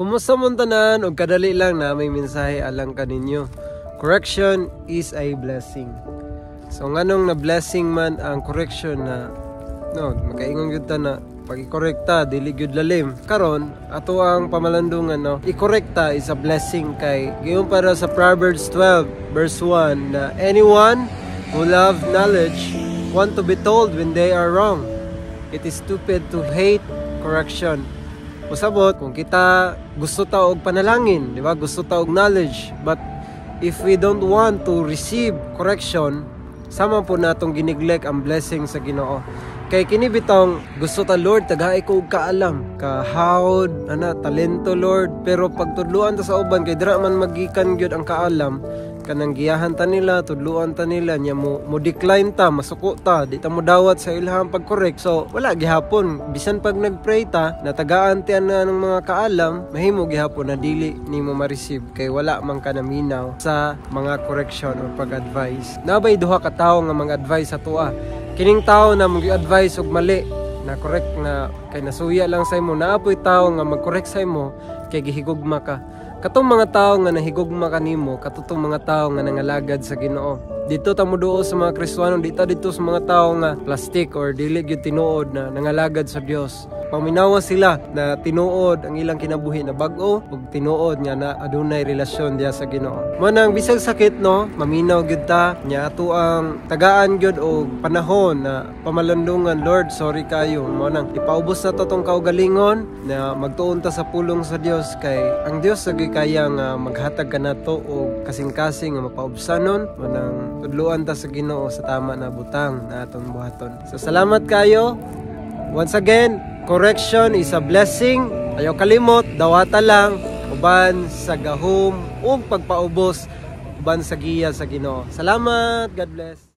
Kumusta mong tanan og kadali lang na may mensahe alang kaninyo. Correction is a blessing. So nganong na blessing man ang correction na, no, makaingon gyud ta na pag ikorekta dili gyud lalim. Karon ato ang pamalandungan, no, ikorekta is a blessing kay giyon para sa Proverbs 12 verse 1 na anyone who love knowledge want to be told when they are wrong. It is stupid to hate correction. Usabot, kung kita gusto ta og panalangin, di ba? Gusto ta og knowledge, but if we don't want to receive correction, sama po natong gineglect ang blessing sa Ginoo. Kay kini bitong gusto ta, "Lord, tagahi ko og kaalam, kahawd, ana, talento, Lord." Pero pagtudluan ta sa uban, kay dira man magikan gyud ang kaalam, kanang giyahan ta nila, tudluan ta nila nya mo decline ta, masuko ta, di ta mo dawat sa ilahang pag-correct. So wala gihapon, bisan pag nagpray ta, natagaan ti na ng mga kaalam, mahimo gihapon na dili nimo ma-receive kay wala man ka naminaw sa mga correction or pag-advise. Nabay duha ka tawo nga mga advice sa tuwa. Kining tao na mag-advise og mali na correct na kay nasuya lang sa imo, naapoy tawo nga mag-correct sa imo kay gihigugma ka. Katong mga tao nga nahigugma kanimo, katong mga tao nga nangalagad sa Ginoo. Dito ta moduol sa mga Kristohano, dito dito sa mga tao nga plastic or dili gyud tinuod na nangalagad sa Dios. Paminawa sila na tinuod ang ilang kinabuhi na bag-o ug tinuod nga na adunay relasyon diya sa Ginoo. Mo nang bisag sakit, no, maminaw gyud ta nya ato ang tagaan gyud og panahon na pamalandungan, "Lord, sorry kayo." Mo nang ipaubos na to tong kaugalingon na magtuon ta sa pulong sa Dios kay ang Dios lagi kaya nga maghatag kanato og kasing-kasing nga mapaubsanon. Mo nang tudluan ta sa Ginoo sa tama na butang na atong buhaton. So salamat kayo. Once again, correction is a blessing. Ayaw kalimot, dawata lang uban sa gahom ug pagpaubos uban sa giya sa Ginoo. Salamat, God bless.